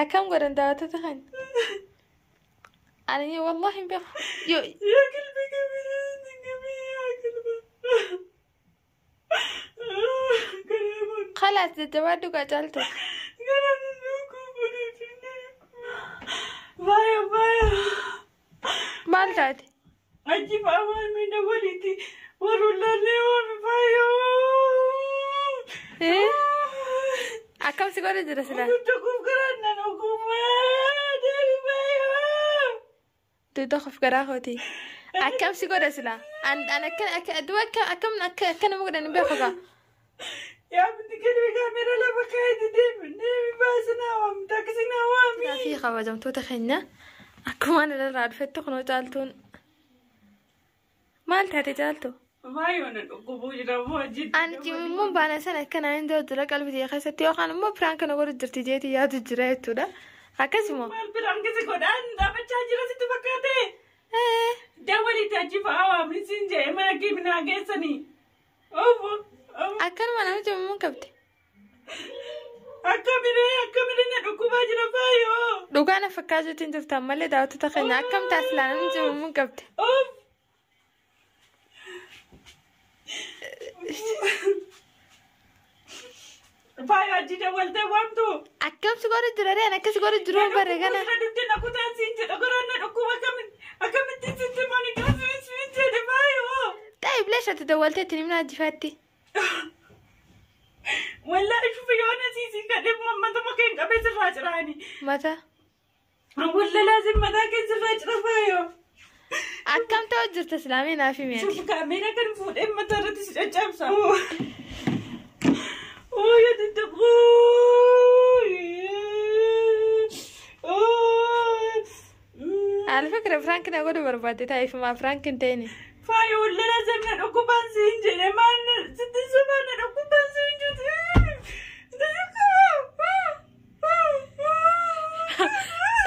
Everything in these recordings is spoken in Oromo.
Akkam godhan daawwattoota kan? Ani wallahi hin beeku. Yoo Yaa kilbi gabii yaa kilba. khalaas jajjabaadhu gaa caaltu. Faaya faaya. Maal taate? Achi faamaan miidha walitti warrullaallee waan faayoo. Akkam si godhe jira silaa? Dugda garaan nan ogummaa deebi faayoo. Dugda qof garaa kooti. Akkam si godhe silaa? An akka akka du'a akka akkam akka akka nama godhan hin beeku gaa. Yaa binti kilbi kaamera lafa kaa'eeti deemi deemi baasinaa waami taakisinaa waami. Fi kabajamtoota keenya akkuma ani irraa dhufetti kunoo caaltuun maal taate caaltu? Faayoo na dhukkubuu jira moo hojii. Ani immoo baana sana akka naan hin jira qalbii kee keessatti yookaan immoo prank na godhu jirti jeeti yaadu jira jechuudha. Akkasuma. Maal biraan kisi godhaan dhaabbachaa jira sitti fakkaate. Dawwalitti achi fa'aa waamni siin jedhee mana kee geessanii. Oofo. Akkanuma nama cimumuun qabdi. Akka miree akka miree na dhukkubaa jira faayoo. Dhugaa na fakkaachuutti hin jirtu ammallee daawwattoota keenya akkam taasisaa namni cimumuun qabdi. Oof. Faayoo achi dawwaltee waamtu. Akkam si godhu jira reen akkas godhu jiru bare gana. Na dugda na kutaan siin jedha garaan na dhukkuba akkamitti sitti mani duusuun siin jedhe faayoo. Taa'ib leesha ati dawwaltee ittiin himna ajifaatti. Wallaahi shufi yoo na siisiin kadhee matuma kee hin qabee sirraa ciraani. Mata. Walla laazim mataa kee sirraa cira faayoo. Akkam ta'u jirta silaamee naaf himi ati. Shufi kaameera kan fuudhee mataa irratti si caccabsa. Oo yaa dadhaboo. Alfikira Frank na godhu barbaadde taa'ifumaa Frank hin ta'ini. Faayoo walla laazim na dhukkubaan siin jedhe maal sitti sobaa na dhukkubaan siin jedhe.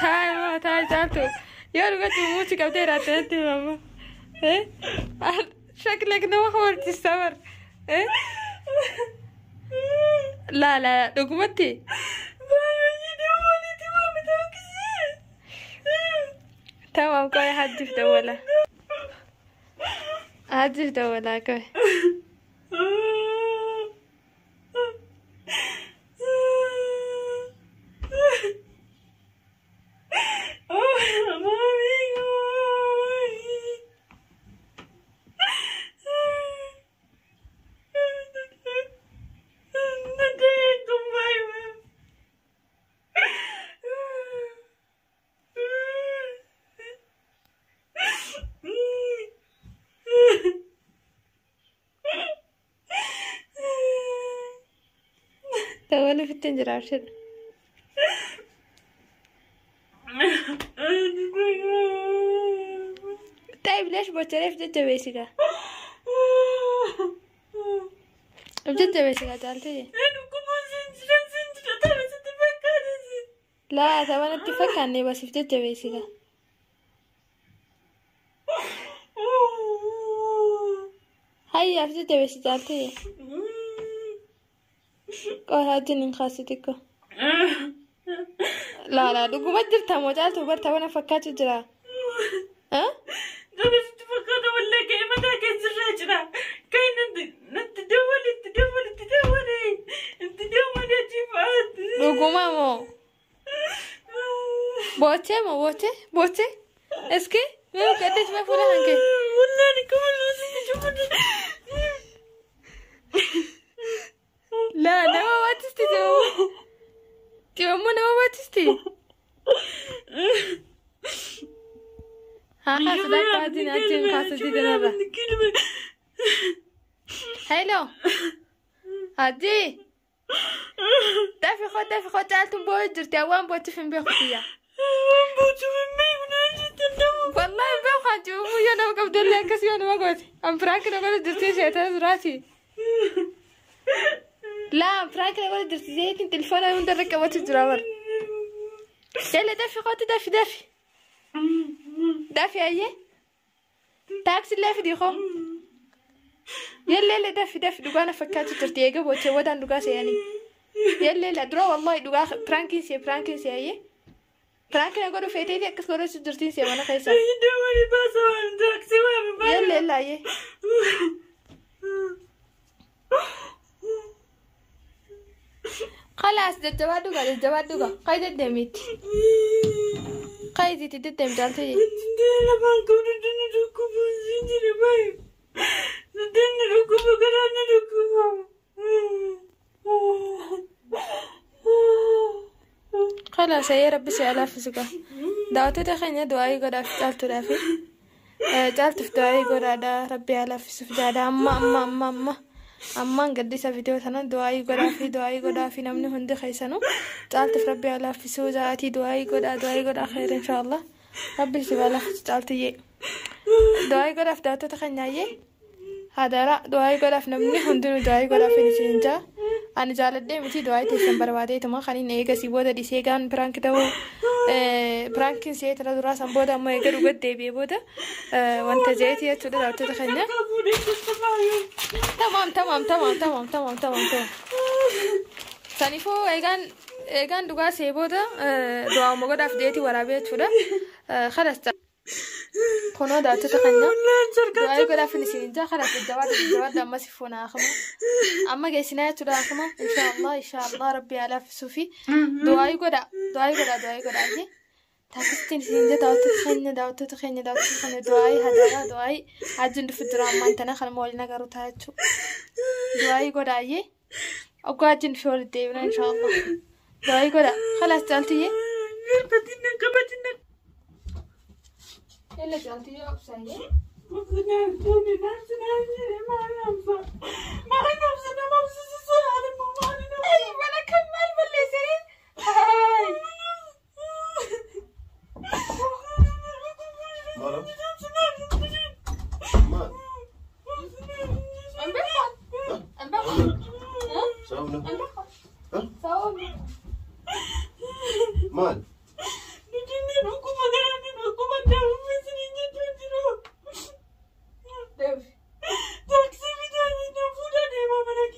Taa'e maa taa'e caaltu yoo dhugatti muuchi qabdee jiraatte natti himama. Shaklek nama hawwachiisa bar. Laa laa dhugumatti. Tamam qoy hajjiif dawwala. Hajjiif dawwala qoy. Dawwala ofitti hin jira abshir. طيب ليش بوتريف جدة بيسيكا؟ جدة بيسيكا تعالتي لا طبعا اتفق عني بس في جدة بيسيكا. هيا في جدة بيسي تعالتي قول هاتين خاصتك. لا لا dhuguma jirta moo caaltu barta wana fakkaatu jira. Dama sitti fakkaata wallahi ka'ee mataa kee sirraa jira. Ka'ee natti dawwali itti dawwali itti dawwali itti dawwali achi fa'aati. Dhuguma moo? Boochee moo boochee boochee? Eski mee gaddees mee fuula hanke? Wallahi kuma luusitti cufutu. Laa nama baachisti jimamu. Jimamu nama baachisti. Haa kaasuudhaan kaatiin achiin kaasuutii kanarra. Hello. Hajji. Dafi koo dafi koo caaltuun boo'ee jirti waan boochuuf hin beeku kiyya. Waan boochuuf hin beeku naan jettan nama. Wallahi hin beeku kan jiru yoo nama qabdullee akkas yoo nama gooti. An piraank na godhu jirti isheetan duraati. Laa piraank na godhu jirti isheetiin telefoona hunda irra qabatu jira bara. Jala dafi kootu dafi dafi. Dafi ayyee. Taaksii illee fidi koo. Yalla dafi dafi dhugaa na fakkaatu jirti eega boochee wadaan dhugaa seeyanii. Yalla dura wallahi dhugaa piraankiin see ayyee. Prank na godhu feeteeti akkas godhachuu jirtiin see mana keessa. Dawwali baasa waan taaksii waan baasa. Yalla yalla ayyee. خلاص jajjabaadhu gaa jajjabaadhu gaa qayi deddeemiitti. Qayiitiitti deddeemi caaltiyye. Lafaan qabdu dinni dhukkuba siin jira baay'ee. Dinni dhukkuba garaan ni dhukkuba. خلاص يا ربي سي alaaffisu gaa. Daawwattoota keenya du'aayii godhaaf caaltuudhaafi. Caaltuuf du'aayii godhaadha rabbi alaaffisuuf jaadha amma amma amma amma. Ammaan gaddisa viidiyoo tana du'aayii godhaafi du'aayii godhaafi namni hundi keessanuu caaltuuf rabbi alaaffisuu jaatii du'aayii godhaa du'aayii godhaa khayr inshaallah. Rabbi si alaafisu caaltiyyee. Du'aayii godhaaf daawwattoota keenyaayyee. Hadara du'aayii godhaaf namni hundinuu du'aayii godhaaf hin isin jaa. Ani jaaladhee miti du'aayii teessan barbaadeetuma kan inni eegasii booda dhisee gaan piraank ta'uu piraankiin si'ee tana duraa san booda ammoo eega dhugat deebi'ee booda wanta jeeti jechuudha daawwattoota keenya. Tamaam tamaam tamaam tamaam tamaam tamaam tamaam. Saniifuu eegaan eegaan dhugaa see booda du'aama godhaaf jeeti waraabee jechuudha. Kalas kunoo daawwattoota keenya. Du'aayii godhaaf hin isin jaa kalas jajjabaadha jajjabaadha ammas fuuna akuma. Amma geessinaa jechuudha akuma inshaallah inshaallah rabbi alaaffisuu fi du'aayii godha du'aayii godha du'aayii godha jee. Taakistiin isin jaa daawwattoota keenya daawwattoota keenya daawwattoota keenya du'aayii hadaraa du'aayii ajjiin dhufu jira ammaan tana kanuma waliin agarru ta'a jechuudha. Du'aayii godha ayyee oggaa ajjiin dhufe walitti deebina inshaallah. Du'aayii godha khalaas caaltiyyee. Yalla caaltiyyee obsaayyee. Mana kan maal balleessanii? Haay. Maal? Maal? Anbaqal. Sababni? Anbaqal. Ha? Sababni. Maal?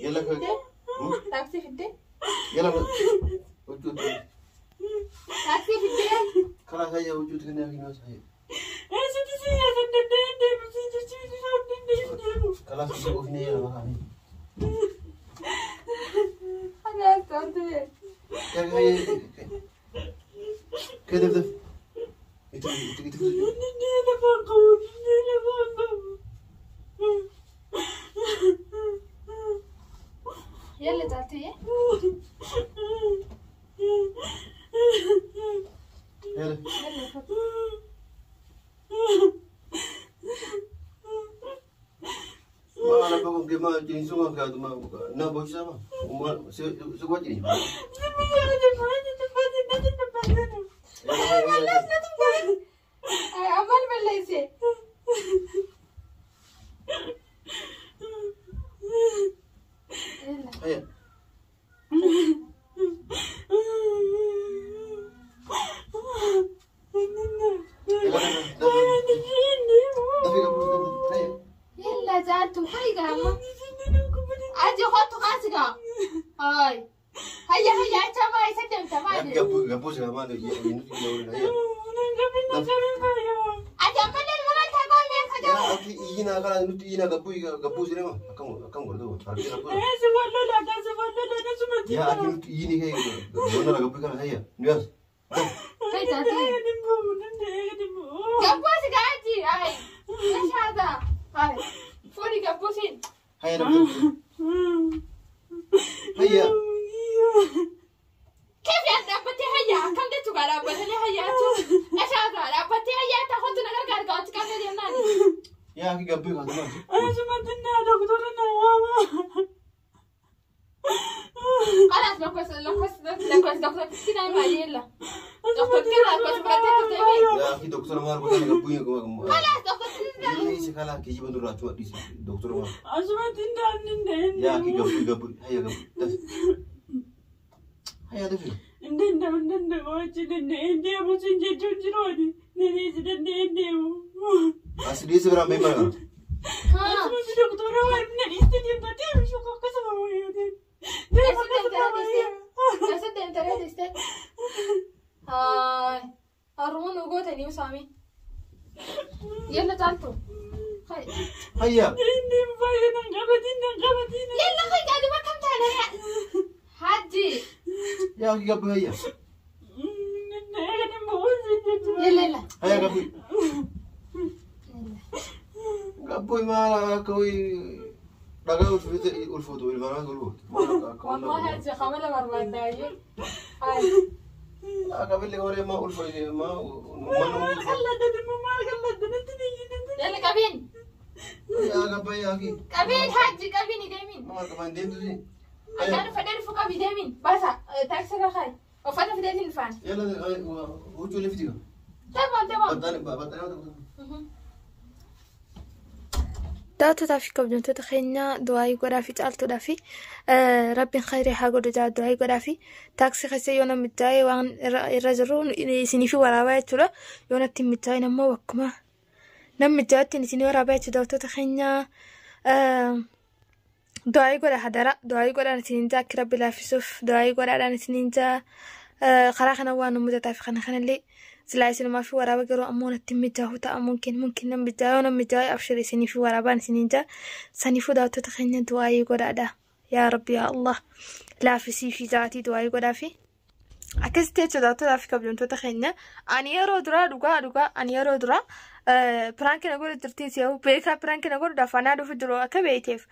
Yalla kee. Taaksii fiddee? Yalla huccuu. Taaksii fiddee? Karaa isaa huccuutti kennaa kennaa isaa. Karaa isaa ofii yalla makaa. Khalaas caaltiyyee. Kee def def. Itu itu itu. Yalla caaltiyyee. Yalla. Yalla fadhi. Maal abbaa kun kee maal ciniinsuu kan kaatu maal na bochisaa maa? Maal si waa ciniinsu? Amal balleesse. Yalla. Hayya. Dafi qabu dafi. Hayya. Yalla caaltu hayga amma. Aji kottu kaasiga. Hay. Hayya hayya acha maa isa deemta maa deemta. Gabbu gabbu si maal inni hayya. Ati amma illee mana taa'aa mee Yaa kajabu. akki iyyina kana nuti iyyina gabbu gabbu si nama akkam akkam godhatu fardi gabbu. Yaa akki nuti iyyini kee bona gabbu kana hayya nuyas. Kai caaltiyyee. Gabbuusi aji. Hay. ايش هذا؟ هاي فوري قبوسين. Hayya dafi. Hayya. كيف يعني ربتي هيا كم دتو قال ربتني هيا ايش هذا ربتي هيا تاخذ نقر قال قال كم دي Yaa akki gabbu kaatu maal? خلاص لو كويس لو كويس لو كويس دكتور كنا ما يلا دكتور كنا كويس براتي تبي Yaa akki doktora maal godhan gabbu خلاص دكتور كنا Inni isa kalaa geejjiba duraa achuma dhiisi doktora maal? Yaa akki gabbu gabbu hayya gabbu dafi. Hayya dafi. As dhiisi biraan beekaa kana. ها هاي. Haruma nu gootanii usaami. Yalla caaltu. Hay. Hayya. Inni baay'ee nan qabatiin nan qabatiin. Yalla hay gaadi bakka taane. Hajji. Yaa akhi gabbu hayya. Eegani boqosi jechuudha. Yalla yalla. Hayya gabbu. Gabbu maal akka wayi dhagaa ulfoote ulfootu ilmaanaa ulfootu. Wallahi hajji kamala barbaadaayyee. Hay. Akka billee waree maa ulfoote maa Maal qalladde maal qalladde natti ni natti. Yalla qabiin. Yaa gabba yaa akhi. Qabiin hajji qabiin deemin. Maal qaban deemtu si. Akkaan uffadhee dhufu qabi deemin. Baasa taaksii irra kaayi. Uffata fideetiin dhufaan. Yalla huccuu lifti. Tamam tamam. Baxxaan baxxaan. Daawwattoota fi kabajamtoota keenya du'aayii godhaa fi caaltuudhaa fi rabbiin khayrii haa godhu jaa du'aayii godhaa fi taaksii keessa yoo namni mijaa'e waan irra jiru isinii fi waraabaa jechuudha. Yoo natti hin mijaa'in ammoo bakkuma namni mijaa'etti isinii waraabaa jechuudha daawwattoota keenya du'aayii godha hadara du'aayii godhaan isiniin jaa akka rabbi laaffisuuf du'aayii godhaadhaan isiniin jaa karaa kana waan nu mudataa fi kana kanallee silaa isinumaa fi waraaba garuu ammoo natti hin mijaa'u ta'a mumkin mumkin nan mijaa'u yoo nan mijaa'u abshir isinii fi waraabaan isiniin jaa saniifuu daawwattoota keenya du'aayii godhaadha yaa rabbi yaa allah laaffisii fi jaatii du'aayii godhaa fi. Akkasitti jechuudha daawwattoota fi kabajamtoota keenya ani yeroo duraa dhugaa dhugaa ani yeroo duraa piraankii na godhu jirtiin si'awu beekaa piraankii na godhuudhaaf anaa dhufu jiru akka beekteef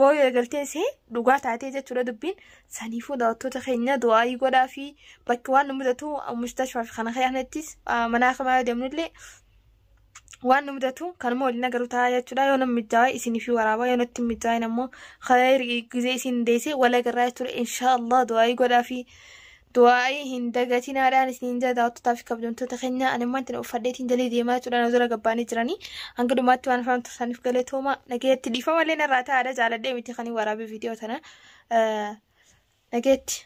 booyoo eegalteen see dhugaa taatee jechuudha dubbiin saniifuu daawwattoota keenya du'aayii godhaa fi bakki waan nu mudatu mustashfaa fi kana kanattis manaa kamaa yoo deemnullee waan nu mudatu kanuma waliin agaruu ta'a jechuudha yoo namni mijaa'e isinii fi waraabaa yoo natti mijaa'in ammoo khayrii gizee isin deesse wal agarraa jechuudha inshaallah du'aayii godhaa fi du'aayii hin dagatinaadhaan isiniin jaa daawwattootaa fi kabajamtoota keenya ani immoo ittiin uffadheetiin jalii deemaa jechuudha na dura gabbaanii jiranii hanga dhumaatti waan afaan tursaaniif galatooma nageetti dhiifama illee narraa ta'aadha jaaladhee miti kan waraabee viidiyoo tana nageetti.